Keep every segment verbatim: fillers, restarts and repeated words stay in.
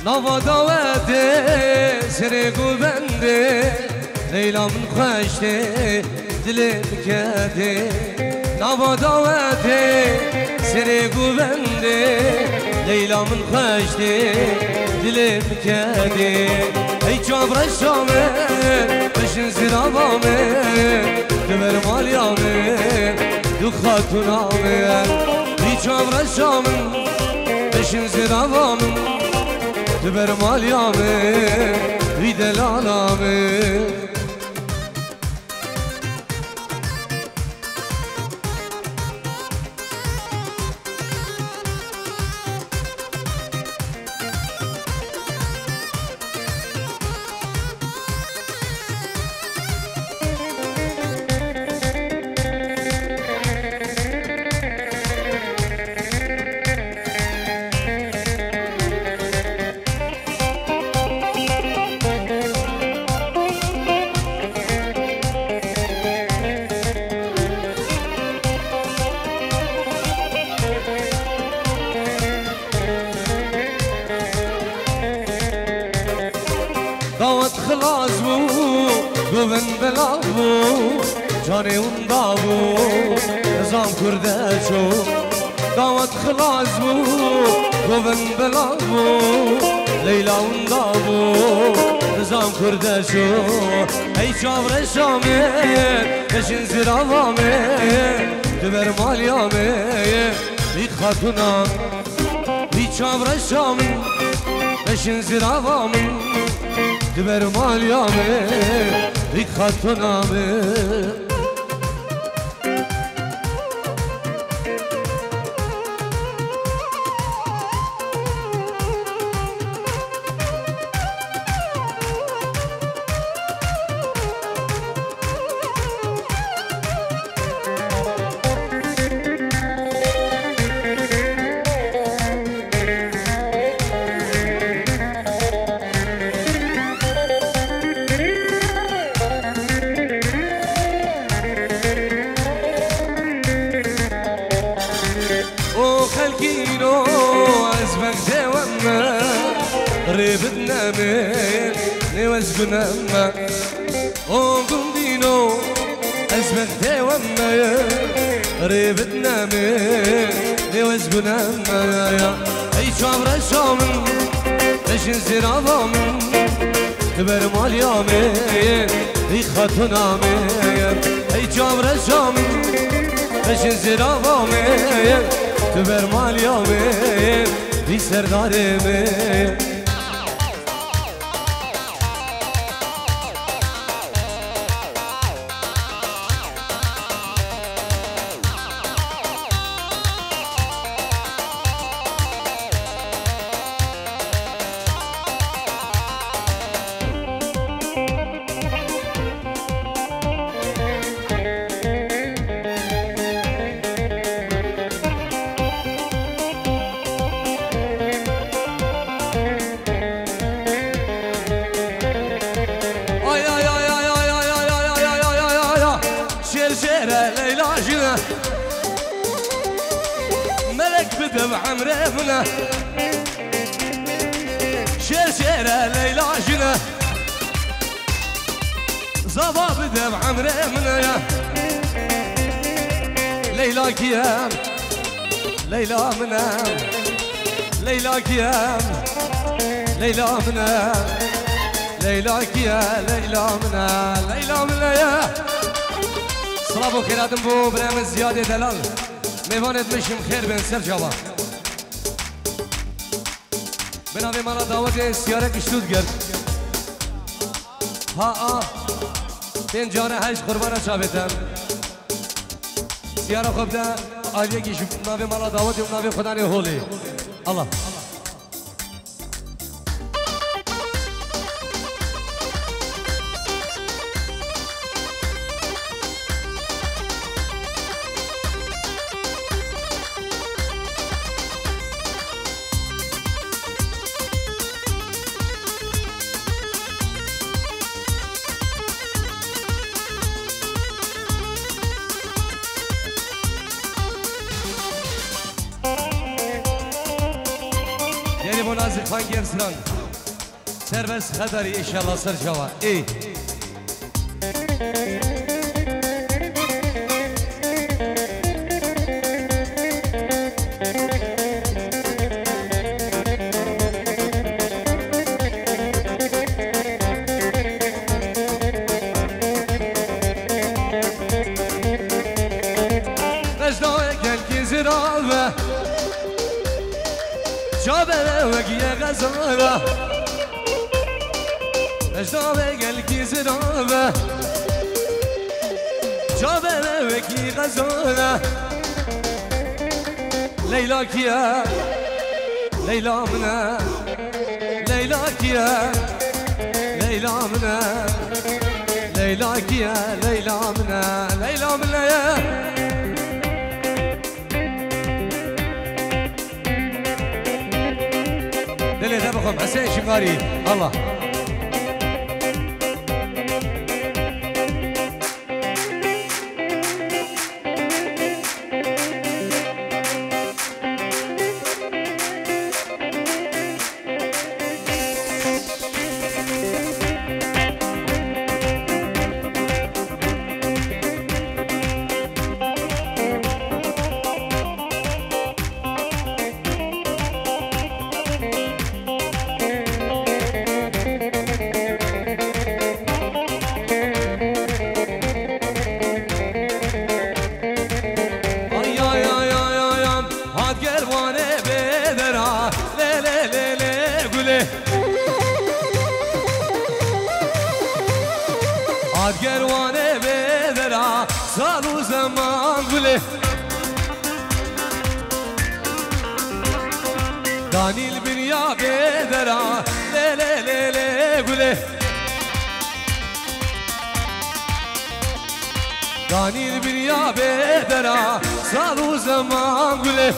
Nava dawetê serê govendê, Leyla min xweş tê, dilê min kedê. Nava dawetê serê govendê, Leyla min xweş tê, dilê min kedê. Hey çavreşa min, bişin zirava min, tu ber maliya min, tu xatuna min. Hey çavreşa min, bişin zirava min, tu ber maliya min, wî delala min. Dawet xilas bû, govend belav bû, canê winda bû, nizam kurde çû. Dawet xilas bû, govend belav bû, Leyla winda bû, nizam kurde çû. Hey çavreşa min, bişin zirava min, tu ber maliya min, wî xatuna min. Wî çavreşa min, bişin zirava min, tu ber maliya min, wî xatuna min. O xelkîno, ez bextê we me, rê bidne min, nêwez gune me. O gundîno, ez bextê we me, rê bidne min, nêwez gune me. Ey çavreşa min, bişin zirava min, tu ber maliya min, ey xatuna min. Ey çavreşa min, bişin zirava min, tu ber maliya min, ey serdarê min. Ay, ay, ay, ay. Şêr şêre Leyla jine. Melek bide bi emrê mine. Şêr şêre Leyla jine. Zava bide bi emrê mine ya. Leyla kî ye? Leyla min e. Leyla kî ye? Leyla min e. Leyla kî ye? Leyla min e. Leyla min e ye. Silav û xêratin bo birayê min Ziyadê Delal. Mêvanê din jî xêr bên ser çava. Bi navê mala dawetê Siyarek Stuttgart. Ha a. Tên care hej qurbana çavê te. Siyara xwe bide aliyekî ji navê mala dawetê û navê Xudanê holê. Allah. Hangi Ersinan? Serbest Xedarî inşallah ser çava. Ê. Vecdayê gelkî zira ve, çavere wekî ye xezara. Vecdayê gelkî zira ve, çavere wekî xezara. Leyla kî ye? Leyla min e. Leyla kî ye? Leyla min e. Leyla kî ye? Leyla min e. Leyla min e. Dilê te bixwim, Hesên Şingarî. Allah. Ay, ay, ay, ay, ay, ay. Hat kerwanê bê dera, lê, lê, lê, lê, gulê. Hat kerwanê bê dera, sal û zeman gulê. Danî li biriya bê dera, lê, lê, lê, lê, gulê. Danî li biriya bê dera, sal û zeman gulê.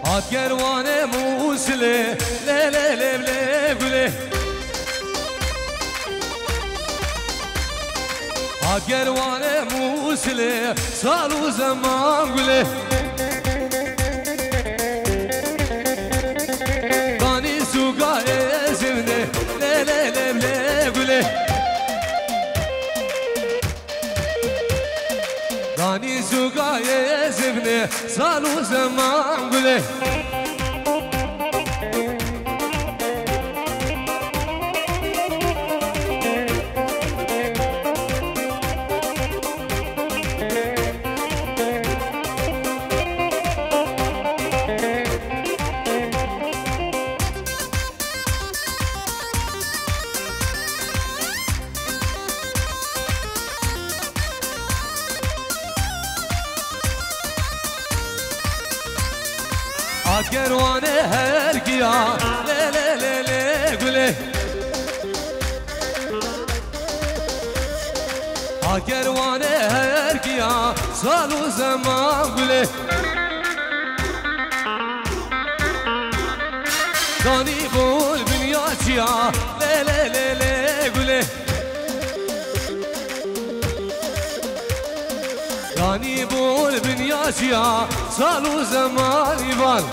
Hat kerwanê Mûsilê, lê, lê, lê, lê, gulê. Hat kerwanê Mûsilê, sal û zeman gulê. Danî sûka ê zivnê, lê, lê, lê, lê, gulê. Danî sûka ê zivnê, sal û zeman gulê. Akerwanê her giya, lê, lê, lê, lê, gulê. Akerwanê her giya, sal û zeman gulê. Danî bol binya çiya, lê, lê, lê, lê, gulê. Danî bol binya çiya, sal û zeman îvan.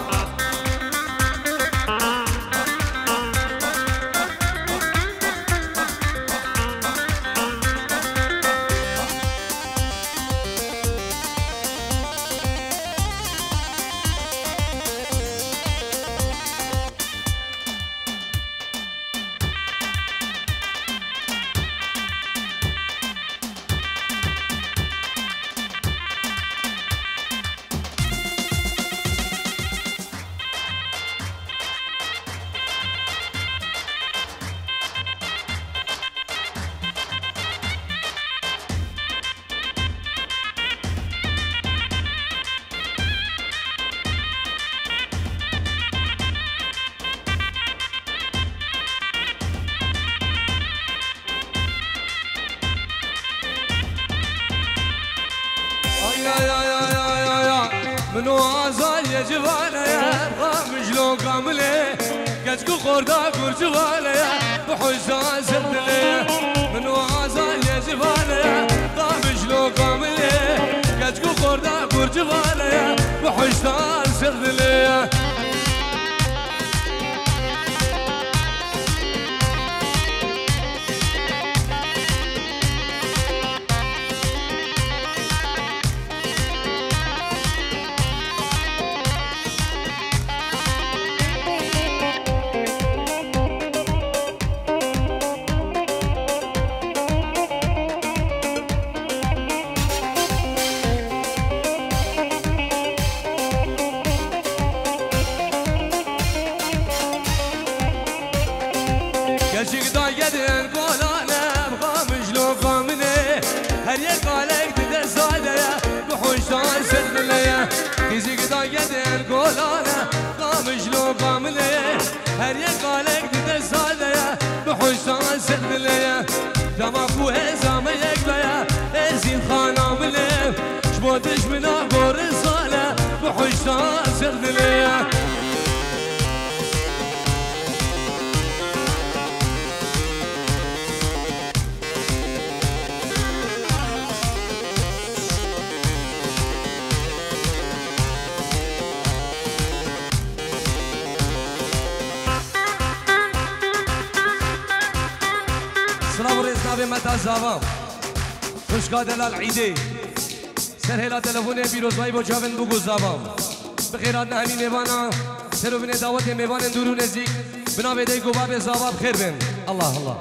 Ya, ya, ya, ya, ya, ya. Min o azaliye civane ye, Qamij lo kamile. Keçku xorda kur civane ye, bi huşta serdile ye. Min o azaliye civane ye, Qamij lo kamile. Keçku xorda kur civane ye, bi huşta serdile ye. Keçik dayedin kolane, Qamij lo kamine. Her yek kalek dide sade ye, bi huştan serdile ye. Kizik dayedin kolane, Qamij lo kamine. Her yek kalek dide sade ye, bi huştan serdile ye. Dema ku hêza me yek be ye, êzîn xana min e. Ji bo dijmina gorin sale, bi huştan serdile ye. Silav û rêz navê me ta zava. Xwişka delal Îdê. Serhêla telefonê pîrozbayî bo çavên bû ku zava. Bi xêr hatin hemî mêvana, serovinê dawetê mêvanên dûr û nezîk, bi navê dayik û babê zava bi xêr bên. Allah Allah.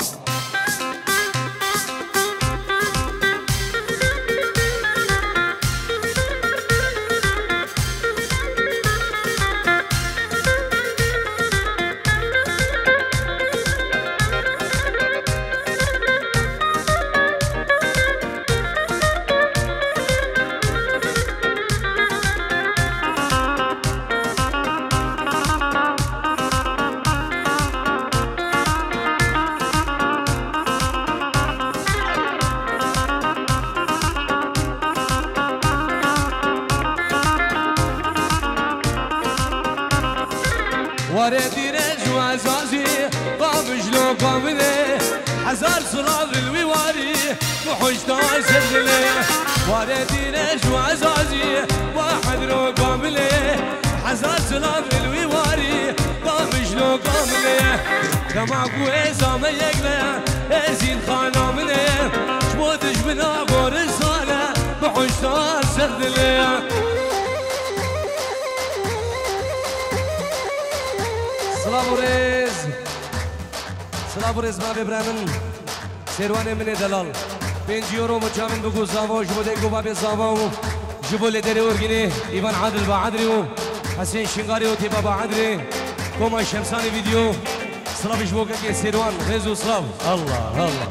Warê dîne ji ezazî, Qamij lo kamine, hezar silav li wî warî, bi huştan serdile. Warê dîne ji ezazî, wa hedro kamile, hezar silav li wî warî, Qamij lo kamile. Dema ku hêza me yek be, êzîn xana min e, ji bo dijmina gorin sale, bi huştan serdile. Silav û rêz. Silav û rêz navê birayê min. Sêrwanê min ê delal. Pênc euro bo çavên bû ku zava û ji bo dayik û babê zava û ji bo lêderê Orgînê, Îvan Adil Baadrî û Hesên Şingarê û Têba Baadrê, Koma Şemsanê Vîdeo. Silavê ji bo kekê Sêrwan, rêz û silav. Allah, Allah.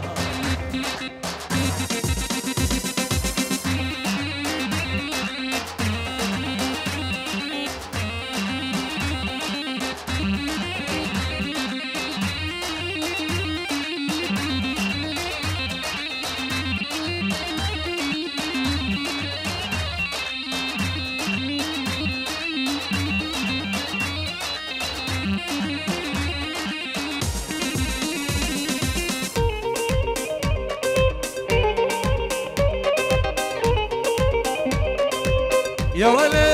Ya wele.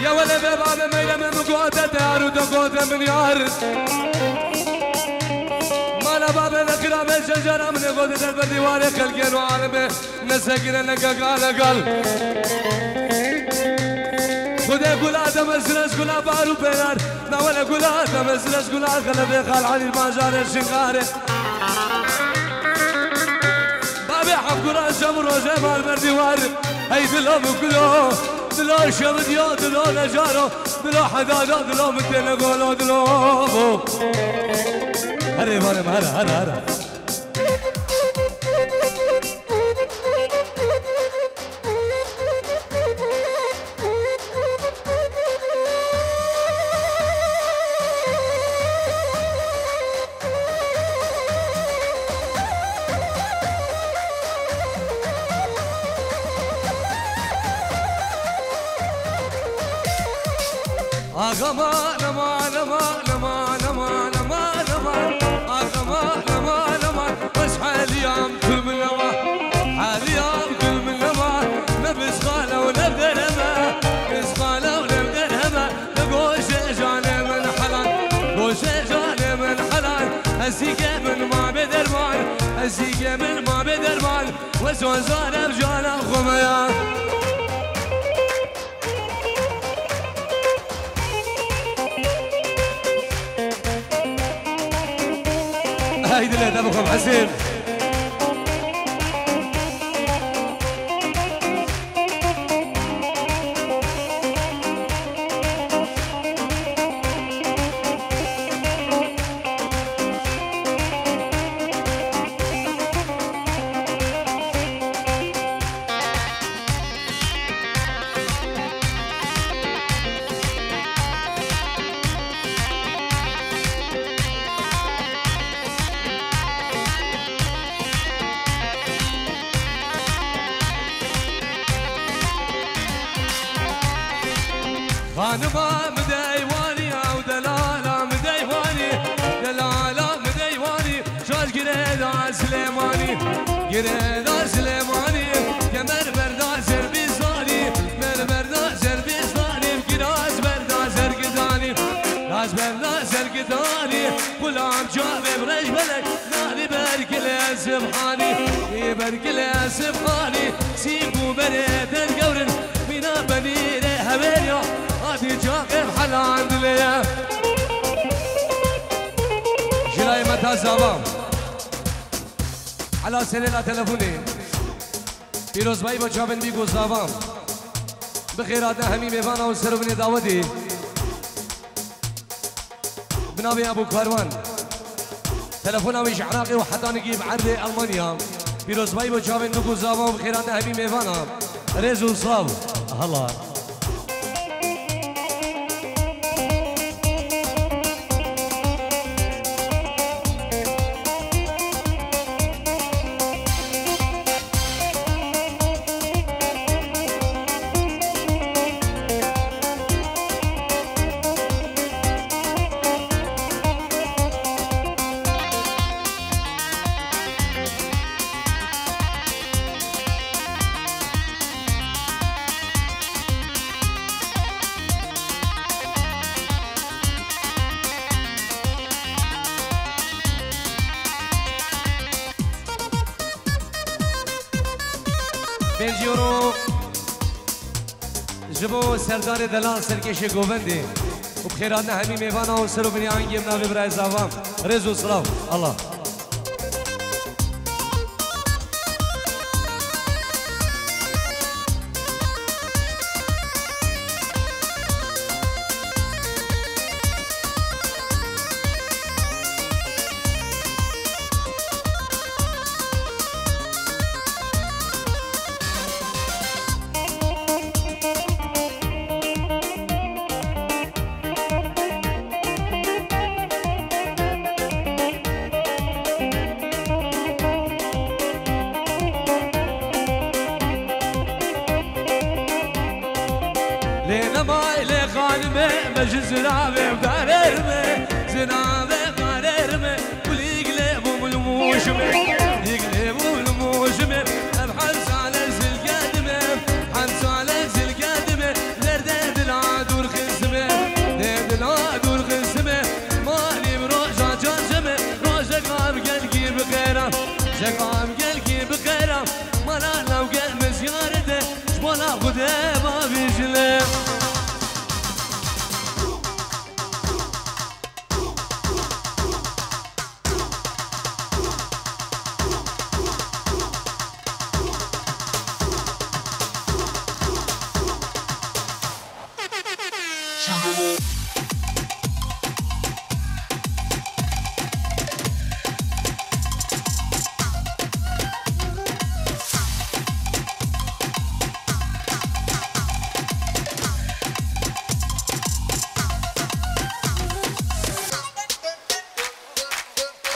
Ya wele be babe meyle me min gote te yar û te gote min yar. Mala babe de xira be şejara min ê gote te ber dîwarê xelkên û alime. Nesekine neke gale gal. Xwedê gula te mezin ez gula bar û pênar. Na wele gula te mezin ez gula xelebê xal Elî bajarê Şingarê. Babê hevgura şem û rojê mal ber dîwar. Hey dilo min gulo, dilo şevidiyo, dilo nejaro, dilo hedado, dilo min têne golo, dilo bo. Herê vanê me, here, here, here. Ax aman, aman, aman, aman, aman, aman, aman. Ax aman, aman, aman. Bes heliyam kul min aman. Heliyam kul min aman. Ne bizxala û ne dereme. Bizxala û ne dereme. Ne goşe canê min helal. Goşe canê min helal. Ezîkê min ma bê derman. Ezîkê min ma bê derman. Wes û zarem cana xwe me ya. Hey dile de bixwem Hesên. Xanima min deywanî, ew delala min deywanî, delala min deywanî. Şaş girêda Silêmanî, girêda Silêmanî, kemer berda Serbîstanî, mer berda Serbîstanî, kiraz berda Sergidanî, kiraz berda Sergidanî, xulam çavê bi reş belek, navî bergilê Sibhanî, ê bergilê Sibhanî, sîk û berê der gewrin, mîna benîrê hevêriya, hatî çaxê helan dilê ye. Jilayê me ta zava. Ela serê la telefonê. Pîrozbayî bo çavên bî ku zava. Bi xêr hatin hemî mêvana û ser û binê dawetê. Bi navê Ebû Karwan. Telefona wî ji Iraqê û heta nikî bi erdê Elmanya. Pîrozbayî bo çavên bî ku zava û bi xêr hatin hemî mêvana. Rêz û silav. Hala. Pêncî euro ji bo Serdarê Delal, Serkêşê Govendê û bi xêr hatina hemî mêvana û ser û binê angê min navê birayê Zavan. Rêz û silav. Allah. Lê nemay lê xanime me ji ziravê darêr me, ziravê darêr me, kulîg lê bûm li mûşime, kulîg lê bûm li mûşime, ev hemsale zilge dime, hemsale zilge dime, derdê dila dûr xistime, dê dila dûr xistime, malî bi roja çarşeme, rojek av gelkî bi xêra, rojek av gelkî bi xêra, mala lewge min ziyarete, ji bona Xwedê bavêjine.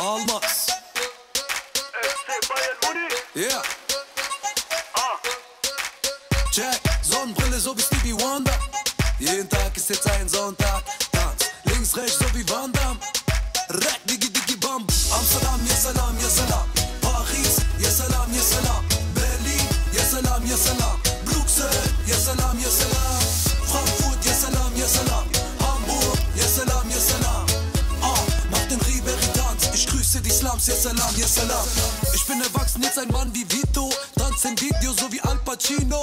Almaz. Yeah. Check. Sonnenbrille, so wie Stevie Wonder. Jeden Tag ist jetzt ein Sonntag. Tanz links, rechts, so wie Van Damme. Rap, Diggi, Diggi, Bam. Amsterdam, ya salam, ya salam. Paris, ya salam, ya salam. Berlin, ya salam, ya salam. Bruxelles, ya salam, ya salam. Frankfurt, ya salam, ya salam. Hamburg, ya salam, ya salam. Ah, mach den Ribéry-Tanz. Ich grüße die Slums, ya salam, ya salam. Ich bin erwachsen, jetzt ein Mann wie Vito. Tanz im Video so wie Al Pacino.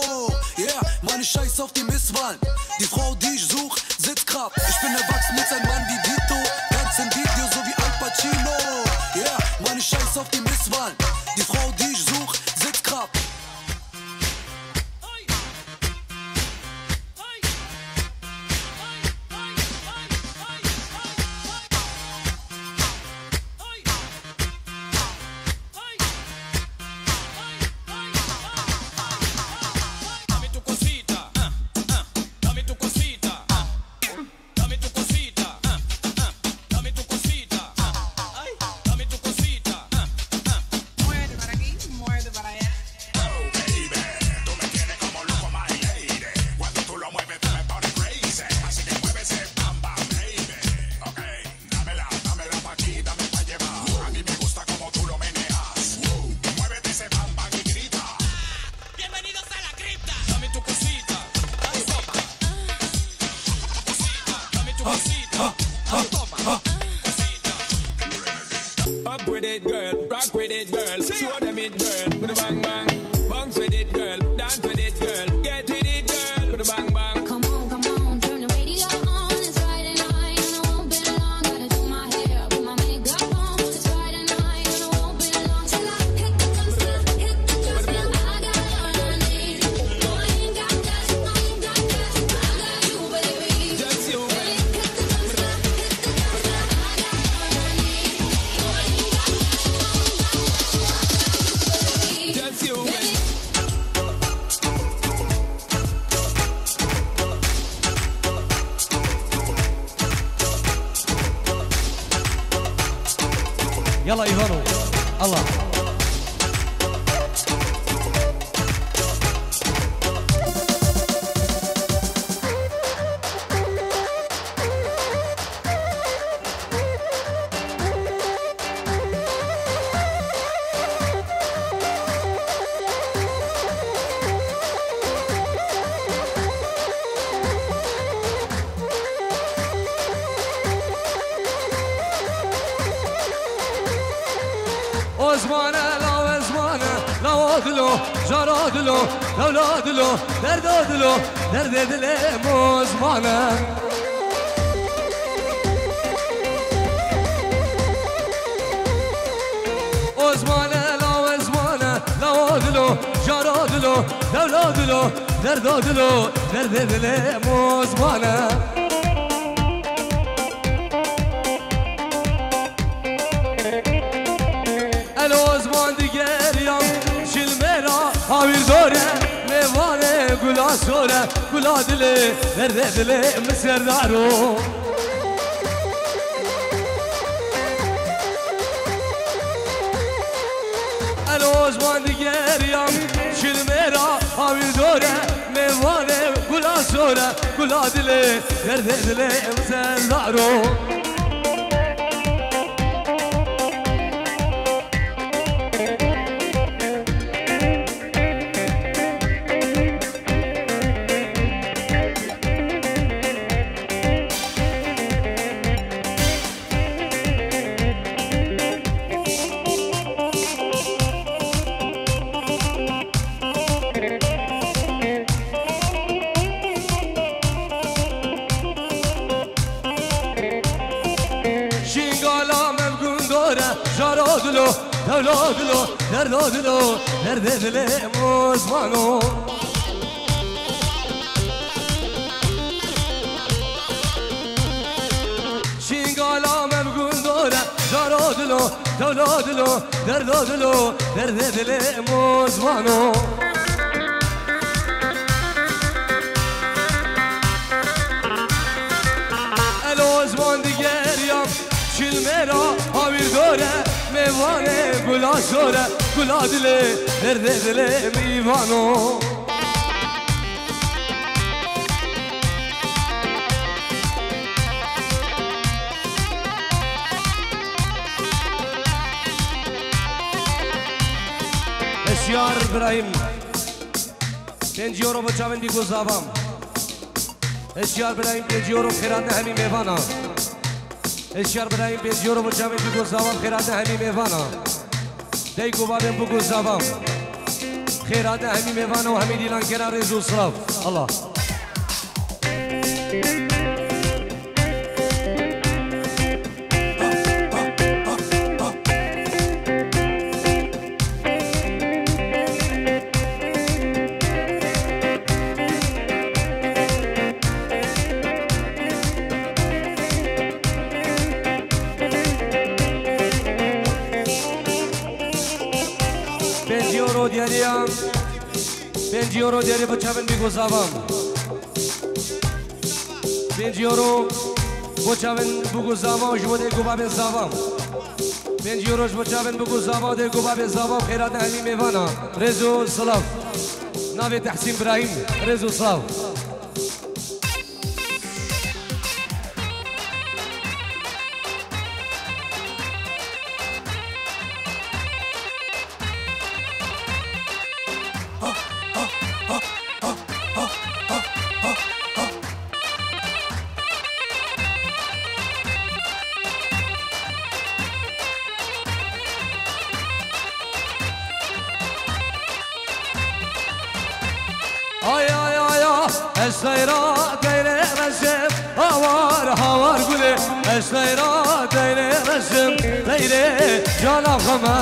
Yeah, Mann, ich scheiß auf die Misswahlen. Die Frau, die ich such, sitzt grad. Ich bin erwachsen, jetzt ein Mann wie Vito. Tanz im Video so wie Al Pacino. Yeah, Mann, ich scheiß auf die Misswahlen. Die Frau, die ich such, sitzt grad. Muerde para aquí, muerde para allá. Oh, baby, tú me tienes como loco, my lady. Cuando tú lo mueves, tú me pones crazy. Así que mueve ese bam, bam, baby. Ok, dámela, dámela pa' aquí, dame pa' llevar. A mí me gusta como tú lo meneas. Muévete ese bam, bam y grita. Bienvenidos a la cripta. Dame tu cosita. Ay, toma. Cosita. Dame tu cosita. Ay, toma. Cosita. Up with it, girl. Rock with it, girl. Show them it, girl. Put a bang, bang. Bounce with it, girl. Dance with it, girl. Get with it, girl. Put a bang, bang. Come on, come on, turn the radio on. It's Friday night and I won't be long. Gotta do my hair, put my makeup on. It's Friday night and I won't be long till I hit the club, hit the club. I got what I need. No, I ain't got cash, I ain't got cash. I got you, baby. Just you, baby. Hit the club, hit the club. I got what I need. No, I ain't got cash, I ain't got cash. I got you, baby. Just you, baby. Yalla Ivano. Allah. O zmane, lawe zmane, lawo dilo, jaro dilo, lewlo dilo, derdo dilo, derdê dilê mo zmane. O zmane, lawe zmane, lawo dilo, jaro dilo, lewlo dilo, derdo dilo, derdê dilê mo zmane. Elo zman digeriyam, şilmera hawîr dore, mêvane gula sore, gula dilê, derdê dilê mi serdaro. Elo zman digeriyam, şilmera hawîr dore, mêvane gula sore, gula dilê, derdê dilê mi serdaro. Şingala mevgundore, jaro dilo, dewlo dilo, derdo dilo, derdê dilê mozmano. Şingala mevgundore, jaro dilo, dewlo dilo, derdo dilo, derdê dilê mozmano. Elo zman digeriyam, çilmera hawîr dore, mêvane gula sore, gula dilê, derdê dilê mîvano. Birahîm. Pênc euro bo çavên bî ku zavam. Hişyar Birahîm, pênc euro xêratine hemî mêvana. Hişyar Birahîm, pênc euro bo çavên bî ku zavam, xêratine hemî mêvana. Dayk û babên bû ku zavam. Xêratine hemî mêvana û hemî dîlankera rêz û silav. Allah. Pênc euro diyariya. Pênc euro diyarî bo çavên bî ku zavam. Pênc euro bo çavên bû ku zavam û ji bo dayk û babên zavam. Pênc euro ji bo çavên bû ku zavam, dayk û babên zavam, xêratine hemî mêvana. Rêz û silav. Navê Tehsîn Birahîm. Rêz û silav. Ay, ay, ay, ay, ez teyra teyrê reşim, hawar, hawar gulê, ez teyra teyrê reşim, teyrê cana xwe me.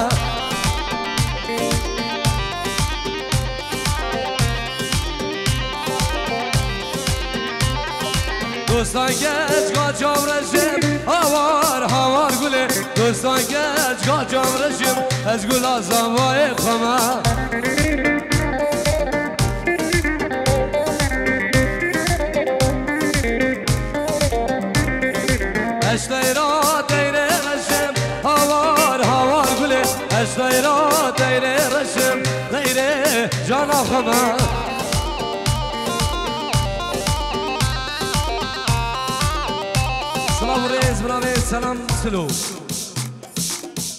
Dostan geç ka çav reşim, hawar, hawar gulê. Dostan geç ka çav reşim, ez gula zavayê xwe me. Ez teyra teyrê reşim, hawar, hawar gulê. Ez teyra teyrê reşim, teyrê cana xwe me. Silav û rêz, bi navê Selam Silo.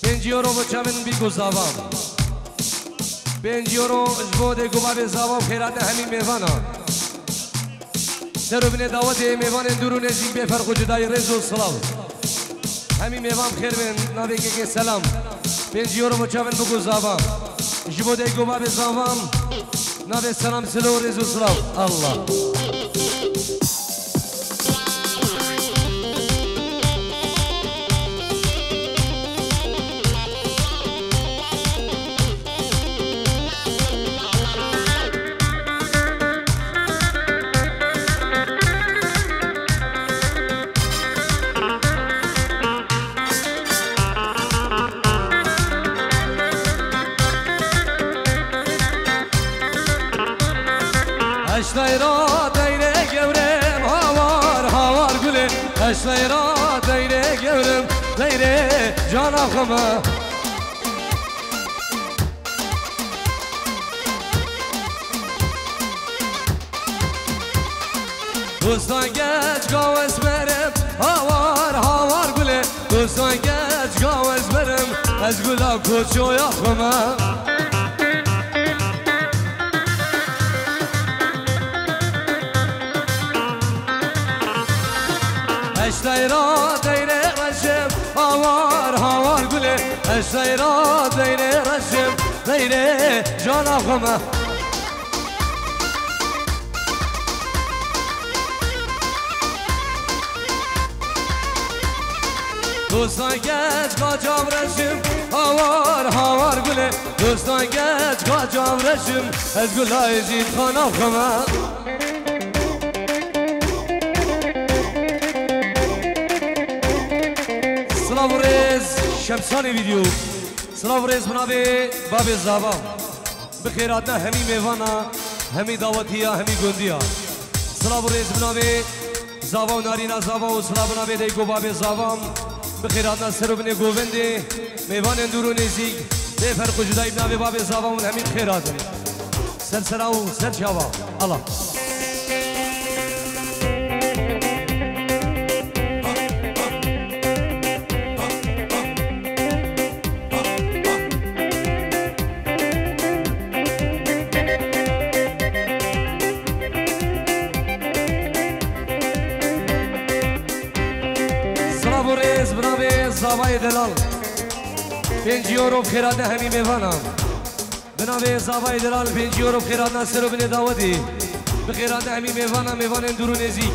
Pênc euro bo çavên bî ku zavam. Pênc euro ji bo dayk û babê zavam, xêratine hemî mêvana. Ser û binê dawetê mêvanên dûr û nêzîk bê ferq û cudayî, rêz û silav. Hemî mêvan bi xêr bên, navê kekê Selam. Pênc euro bo çavên bû ku zavam. Ji bo dayk û babê zavam. Navê Selam Silo, rêz û silav. Allah. Ez teyra teyrê gewrem, hawar, hawar gulê. Ez teyra teyrê gewrem, teyrê cana xwe me. Dostan geç ka ez merim, hawar, hawar gulê. Dostan geç ka ez merim, ez gula koçoya xwe me. Ez teyra teyrê reşim, hawar, hawar gulê. Ez teyra teyrê reşim, teyrê cana xwe me. Dostan geç ka çav reşim, hawar, hawar gulê. Dostan geç ka çav reşim, ez gula êzîd xana xwe me. Silav û rêz, Şemsanê Vîdyo. Silav û rêz bi navê Babê Zavam. Bi xêr hatina hemî mêvana, hemî dawetiya, hemî gundiya. Silav û rêz bi navê Zava û Narîna Zava û silav bi navê Dayk û Babê Zavam. Bi xêr hatina ser û binê govendê, mêvanên dûr û nêzîk, bê ferq û cudayî bi navê Babê Zavam hûn hemî bi xêr hatin. Ser sera û ser çava. Allah. Bi navê Zavayê Delal, pêncî euro bi xêr hatina hemî mêvanan. Bi navê Zavayê Delal, pêncî euro bi xêr hatina ser û binê dawetê. Bi xêr hatina hemî mêvanan, mêvanên dûr û nêzîk.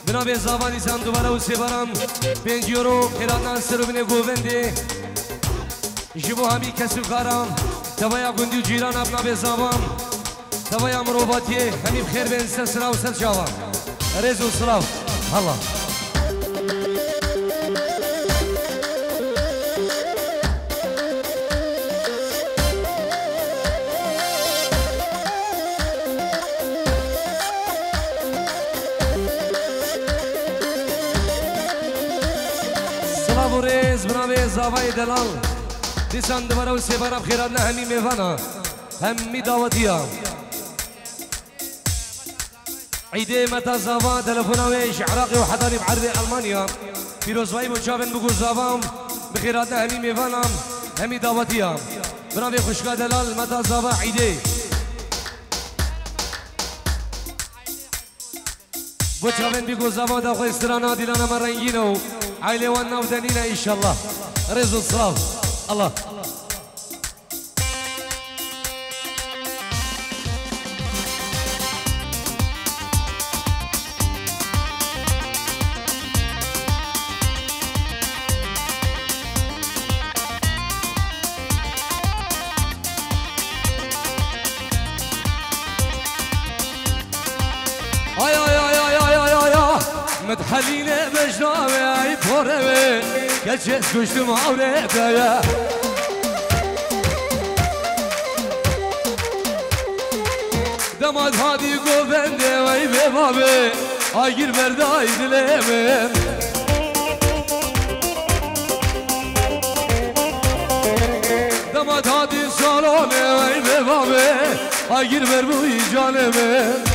Bi navê Zavan Îsan dubare û sêbaran, pêncî euro bi xêr hatina ser û binê govendê. Ji bo hemî kes û karan, tevaya gundî û cîrana bi navê Zavan. Tevaya mirovatiyê, hemî bi xêr bên ser sira û ser çavan. Rêz û silav. Hela. Silav û rêz bi navê Zavayê Delal. Dîsan dubare û sêbara bi xêr hatina hemî mêvana. Hemî dawetiya. Îdê Meta Zava, telefona wê ji Iraqê û hetanî bi erdê Almanya. Pîrozbayî bo çavên bû ku Zava bi xêr hatina hemî mêvanan, hemî dawetiya. Bi navê xwişka Delal, Meta Zava, Îdê. Bo çavên bî ku Zava da xwe strana dîlana me rengîn e û aîlê wan nav de nîne înşallah. Rêz û silav. Allah. Ay, ay, ay. Mit helîne bejna ve, ay pore ve, keçe kuştum avre daya. Damat hadi govende, ay ve babe, agir berdayî dilê min. Damat hadi salone, ay ve babe, agir berbûyî canê min.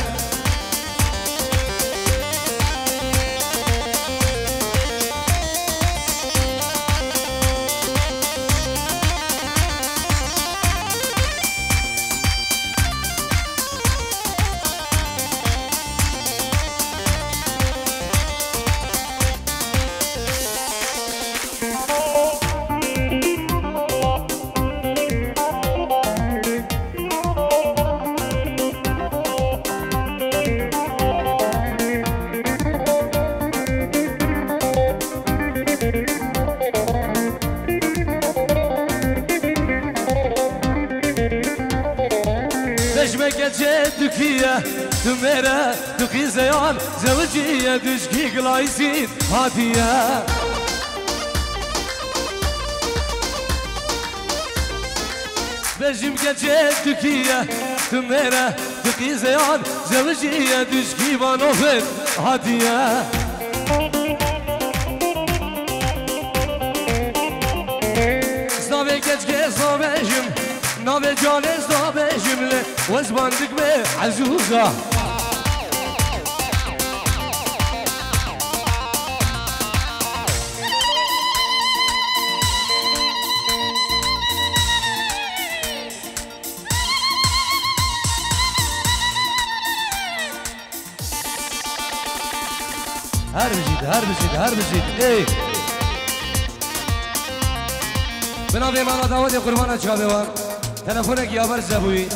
Bejme keçê dukiye, tu mêre, tu qîzeyan, zewiciye, duşkî gilayîsîn hatiye. Bejim keçê dukiye, tu mêre, tu qîzeyan, zewiciye, duşkî vanofin hatiye. Zavê keçkê zavejim, navê canê zavejim le, wez bandik be ezûza. Her bijît, her bijît, her bijît. Ê. Bi navê mala dawetê qurbana çavê wan. Telefonekî ya berze bûyî.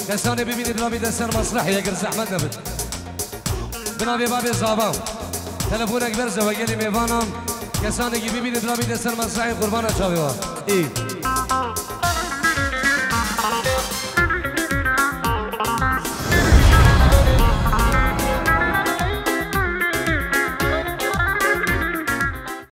Kesanê bibînî dilabî de ser mesrehê, eger zehmet nebit. Bi navê babê Zava. Telefonek berze ve gelî mêvanan. Kesanekî bibînî dilabî de ser mesrehê qurbana çavê wan. Ê.